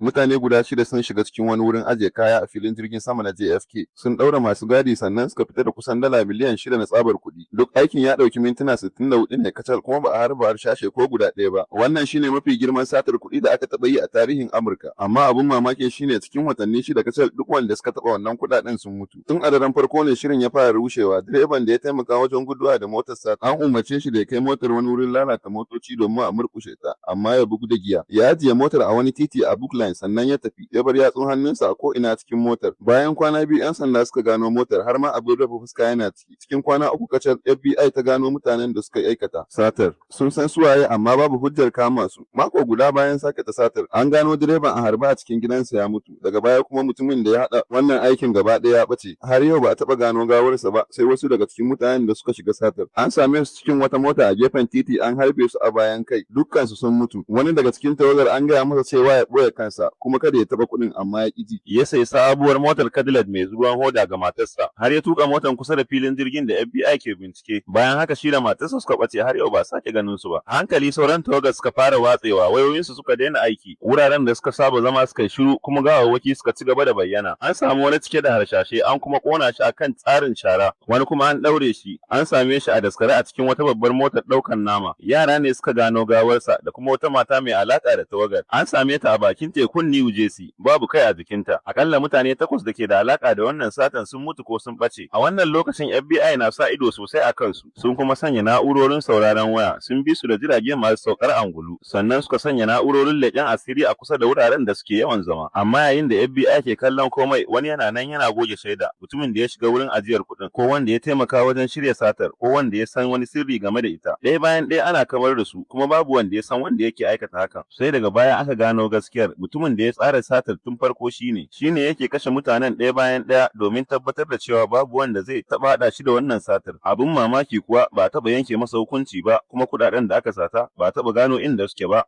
Mutane guda shida sun shiga cikin wani wurin ajiye kaya a filin jirgin sama na JFK, sun ɗaure masu gadi sannan suka fita da kusan dala miliyan 6 na tsabar kuɗi. Duk aikin ya ɗauki mintuna 64 ne kacal kuma ba a harba harsashi ko guda ɗaya ba. Wannan shine mafi girman satar kuɗi da aka taɓa yi a tarihin Amurka. Amma abin mamakin shine, cikin watanni 6 kacal duk wanda suka taɓa wannan kuɗaɗen sun mutu. Tun a daren farko ne shirin ya fara rushewa. Direban da ya taimaka wajen guduwa da motarsa an umarce shi da ya kai motar wani wurin lalata motoci domin a murƙushe ta, amma ya bugu da giya. Ya ajiye motar a wani titi a Brookline sannan ya tafi, ya bar yatsun hannunsa a ko'ina cikin motar. Bayan kwana 2 'yan sanda suka gano motar, har ma abin rufe fuska yana ciki. Cikin kwana 3 kacal FBI ta gano mutanen da suka aikata satar. Sun san su waye amma babu hujjar kama su. Mako guda bayan sake ta satar, an gano direban a harbe a cikin gidansa ya mutu. Daga baya kuma mutumin da ya haɗa wannan aikin gaba ɗaya ya ɓace. Har yau ba a taɓa gano gawarsa ba sai wasu daga cikin mutanen da suka shiga satar. An same su cikin wata mota a gefen titi, an harbe su a bayan kai. Dukkansu sun mutu. Wani daga cikin tawagar an gaya masa cewa ya ɓoye kansa kuma kada ya taɓa kuɗin, amma ya ƙi ji. Ya sayi sabuwar motar Cadillac mai ruwan hoda ga matarsa, har ya tuka motar kusa da filin jirgin da FBI ke bincike. Bayan haka shi da matarsa suka ɓace, har yau ba sake ganin su ba. A hankali sauran tawagar suka fara watsewa, wayoyinsu suka daina aiki, wuraren da suka saba zama suka yi shiru, kuma gawawwaki suka ci gaba da bayyana. An samu wani cike da harshashe, an kuma kona shi akan tsarin shara, wani kuma an ɗaure shi, an same shi a daskare a cikin wata babbar motar ɗaukan nama. Yara ne suka gano gawarsa da kuma wata mata mai alaka da tawagar. An same ta a bakin tekun New Jersey, babu kai a jikinta. Akalla mutane takwas da ke da alaka da wannan satan sun mutu ko sun ɓace. A wannan lokacin FBI na sa ido sosai a kansu, sun kuma sanya na'urorin sauraron waya, sun bi su da jirage masu saukar angulu, sannan suka sanya na'urorin leƙen asiri a kusa da wuraren da suke yawan zama. Amma yayin da FBI ke kallon komai, wani yana nan yana goge shaida: mutumin da ya shiga wurin ajiyar kuɗin, ko wanda ya taimaka wajen shirya satar, ko wanda ya san wani sirri game da ita. Ɗaya bayan ɗaya ana kamar da su, kuma babu wanda ya san wanda yake aikata hakan. Sai daga baya aka gano gaskiyar: mutumin da ya tsara satar tun farko shine yake kashe mutanen ɗaya bayan ɗaya domin tabbatar da cewa babu wanda zai taɓa haɗa shi da wannan satar. Abin mamaki kuwa, ba a taɓa yanke masa hukunci ba, kuma kuɗaɗen da aka sata ba a taɓa gano inda suke ba.